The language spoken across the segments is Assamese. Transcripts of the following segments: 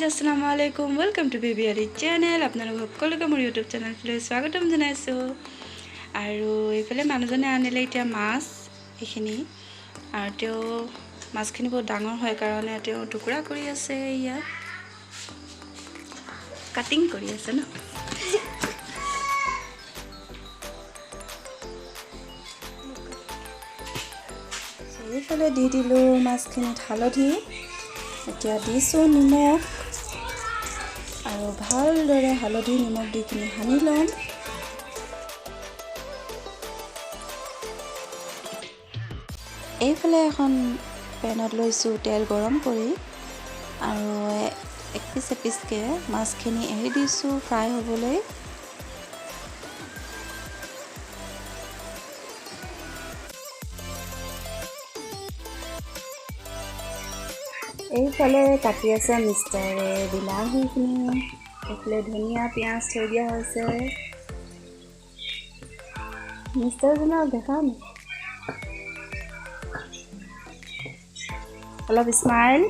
আসসালামু আলাইকুম, welcome to baby Ali channel. আপোনালোক সকলোকে মোৰ ইউটিউব চেনেলটোলৈ স্বাগতম জনাইছোঁ। আৰু এইফালে মানুহজনে আনিলে এতিয়া মাছ এইখিনি, আৰু তেওঁ মাছখিনি বহুত ডাঙৰ হয় কাৰণে তেওঁ টুকুৰা কৰি আছে, ইয়াত কাটিং কৰি আছে ন। এইফালে দি দিলোঁ মাছখিনিত হালধি, এতিয়া দিছোঁ নিমখ, আৰু ভালদৰে হালধি নিমখ দি কিনি সানি ল'ম। এইফালে এখন পেনত লৈছোঁ তেল গৰম কৰি, আৰু এপিচ এপিচকৈ মাছখিনি এৰি দিছোঁ ফ্ৰাই হ'বলৈ। এইফালে কাটি আছে মিষ্টাৰে বিলাহীখিনি, এইফালে ধনিয়া পিঁয়াজ থৈ দিয়া হৈছে। মিষ্টাৰজনক দেখা নাই, অলপ স্মাইল।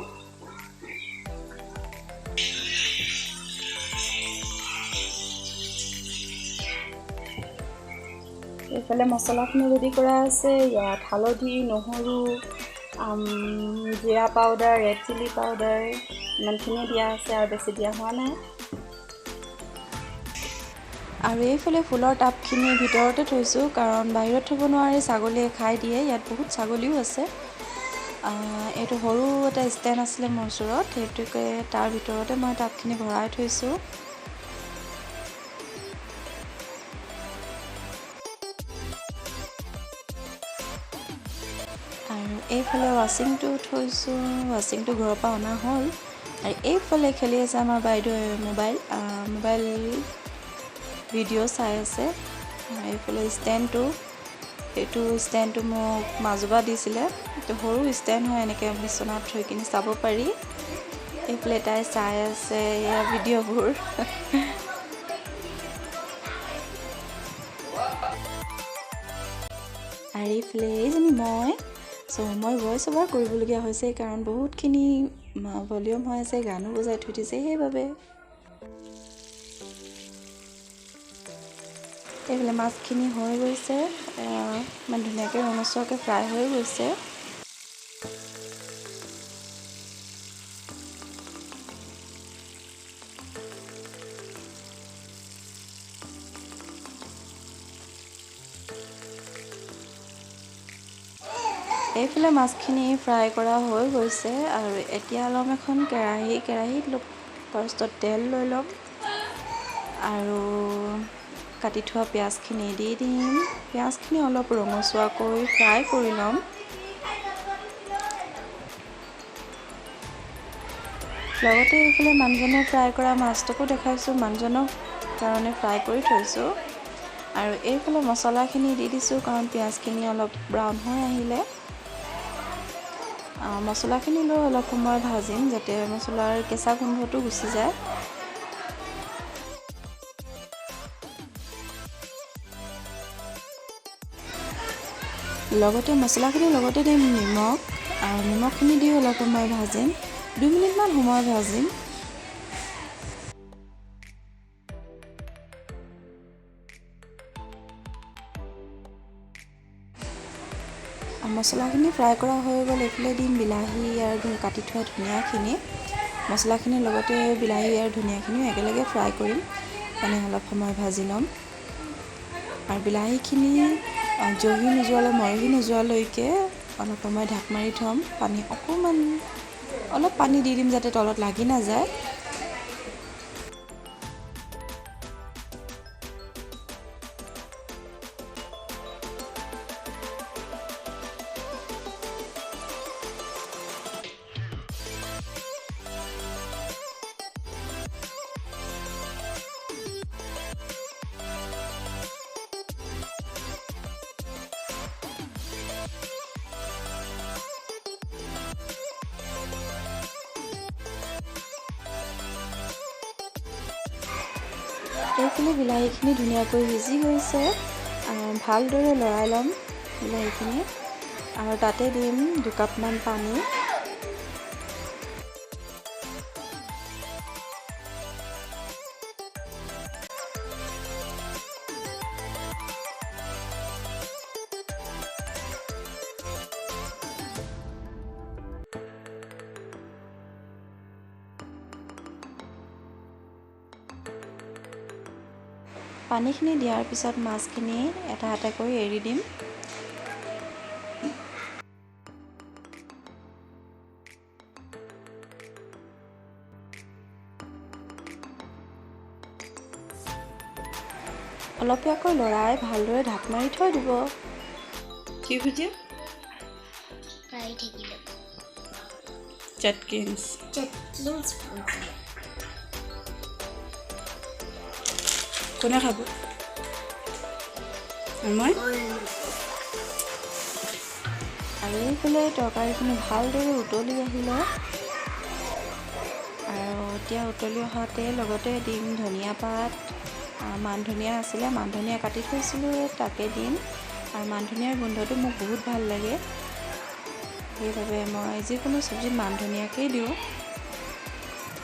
এইফালে মছলাখিনি ৰেডি কৰা আছে, ইয়াত হালধি, নহৰু, জিৰা পাউডাৰ, ৰেড চিলি পাউডাৰ ইমানখিনিয়ে দিয়া আছে, আৰু বেছি দিয়া হোৱা নাই। আৰু এইফালে ফুলৰ টাবখিনি ভিতৰতে থৈছোঁ, কাৰণ বাহিৰত থ'ব নোৱাৰি, ছাগলীয়ে খাই দিয়ে। ইয়াত বহুত ছাগলীও আছে। এইটো সৰু এটা ষ্টেণ্ড আছিলে মোৰ ওচৰত, সেইটোকে তাৰ ভিতৰতে মই টাবখিনি ভৰাই থৈছোঁ। আৰু এইফালে ৱাশ্বিংটো থৈছোঁ, ৱাশ্বিংটো ঘৰৰ পৰা অনা হ'ল। আৰু এইফালে খেলি আছে আমাৰ বাইদেৱে মোবাইল মোবাইল ভিডিঅ' চাই আছে। আৰু এইফালে ষ্টেণ্ডটো, এইটো ষ্টেণ্ডটো মোক মাজুবা দিছিলে, এইটো সৰু ষ্টেণ্ড হয়, এনেকৈ বিচনাত থৈ কিনি চাব পাৰি। এইফালে তাই চাই আছে এয়া ভিডিঅ'বোৰ। আৰু এইফালে এইজনী মই, চ' মই ভইচ অভাৰ কৰিবলগীয়া হৈছে, কাৰণ বহুতখিনি ভলিউম হৈ আছে, গানো বজাই থৈ দিছে সেইবাবে। এইফালে মাছখিনি হৈ গৈছে, ইমান ধুনীয়াকৈ ৰঙচুৱাকৈ ফ্ৰাই হৈ গৈছে। এইফালে মাছখিনি ফ্ৰাই কৰা হৈ গৈছে। আৰু এতিয়া ল'ম এখন কেৰাহী, কেৰাহীত ফাৰ্ষ্টত তেল লৈ ল'ম, আৰু কাটি থোৱা পিঁয়াজখিনি দি দিম। পিঁয়াজখিনি অলপ ৰঙচুৱাকৈ ফ্ৰাই কৰি ল'ম। লগতে এইফালে মানুহজনে ফ্ৰাই কৰা মাছটোকো দেখাইছোঁ, মানুহজনৰ কাৰণে ফ্ৰাই কৰি থৈছোঁ। আৰু এইফালে মছলাখিনি দি দিছোঁ, কাৰণ পিঁয়াজখিনি অলপ ব্ৰাউন হৈ আহিলে। মছলাখিনি লৈ অলপ সময় ভাজিম, যাতে মছলাৰ কেঁচা গোন্ধটো গুচি যায়। লগতে মছলাখিনিৰ লগতে দিম নিমখ, আৰু নিমখখিনি দি অলপ সময় ভাজিম, 2 মিনিটমান সময় ভাজিম। মছলাখিনি ফ্ৰাই কৰা হৈ গ'ল। এইফালে দিম বিলাহী আৰু কাটি থোৱা ধনিয়াখিনি। মছলাখিনিৰ লগতে বিলাহী আৰু ধনিয়াখিনিও একেলগে ফ্ৰাই কৰিম, মানে অলপ সময় ভাজি ল'ম। আৰু বিলাহীখিনি জহি নোযোৱালৈ, মৰহি নোযোৱালৈকে অলপ সময় ঢাক মাৰি থ'ম। পানী অকণমান, অলপ পানী দি দিম যাতে তলত লাগি নাযায়। এইফালে বিলাহীখিনি ধুনীয়াকৈ সিজি গৈছে, ভালদৰে লৰাই ল'ম বিলাহীখিনি। আৰু তাতে দিম 2 কাপমান পানী। পানীখিনি দিয়াৰ পিছত মাছখিনি এটা এটাকৈ এৰি দিম। অলপীয়াকৈ লৰাই ভালদৰে ঢাক মাৰি থৈ দিব। কি ভুজিয়া? পাই থাকিলো। চটকিনছ। চটকিনছ ভুজিয়া। কোনে খাব? আৰু মই? আৰু এইফালে তৰকাৰীখিনি ভালদৰে উতলি আহিলে আৰু এতিয়া উতলি অহাতে লগতে দিম ধনিয়া পাত, মান ধনিয়া আছিলে, মান ধনিয়া কাটি থৈছিলোঁ, তাকে দিম। আৰু মান ধনিয়াৰ গোন্ধটো মোক বহুত ভাল লাগে, সেইবাবে মই যিকোনো চব্জিত মান ধনিয়াকেই দিওঁ।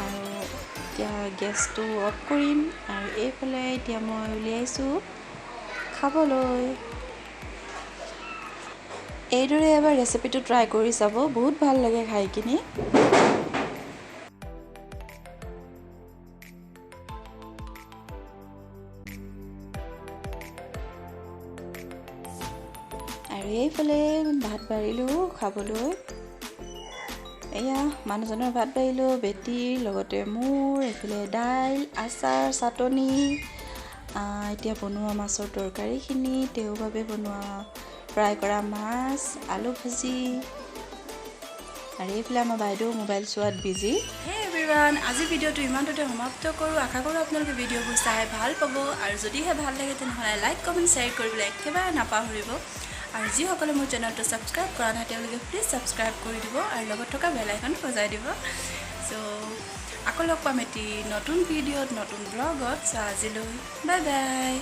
আৰু এতিয়া গেছটো অফ কৰিম আৰু এইফালে এতিয়া মই উলিয়াইছোঁ খাবলৈ। এইদৰে এবাৰ ৰেচিপিটো ট্ৰাই কৰি চাব, বহুত ভাল লাগে খাই কিনি। আৰু এইফালে ভাত বাঢ়িলোঁ খাবলৈ। এয়া মানুহজনৰ ভাত বাঢ়িলোঁ, বেটীৰ লগতে মোৰ, এইফালে দাইল, আচাৰ, চাটনি, এতিয়া বনোৱা মাছৰ তৰকাৰীখিনি, তেওঁৰ বাবে বনোৱা ফ্ৰাই কৰা মাছ, আলু ভাজি। আৰু এইফালে আমাৰ বাইদেউ মোবাইল চোৱাত বিজি। হে এভৰিৱান, আজি ভিডিঅ'টো ইমানটোতে সমাপ্ত কৰোঁ। আশা কৰোঁ আপোনালোকে ভিডিঅ'বোৰ চাই ভাল পাব আৰু যদিহে ভাল লাগে তেনেহ'লে লাইক, কমেণ্ট, শ্বেয়াৰ কৰিবলৈ একেবাৰে নাপাহৰিব। আৰু যিসকলে মোৰ চেনেলটো ছাবস্ক্ৰাইব কৰা নাই তেওঁলোকে প্লিজ ছাবস্ক্ৰাইব কৰি দিব আৰু লগত থকা বেল আইকন বজাই দিব। চ' আকৌ লগ পাম এটি নতুন ভিডিঅ'ত, নতুন ব্লগত। চ' আজিলৈ বাই বাই।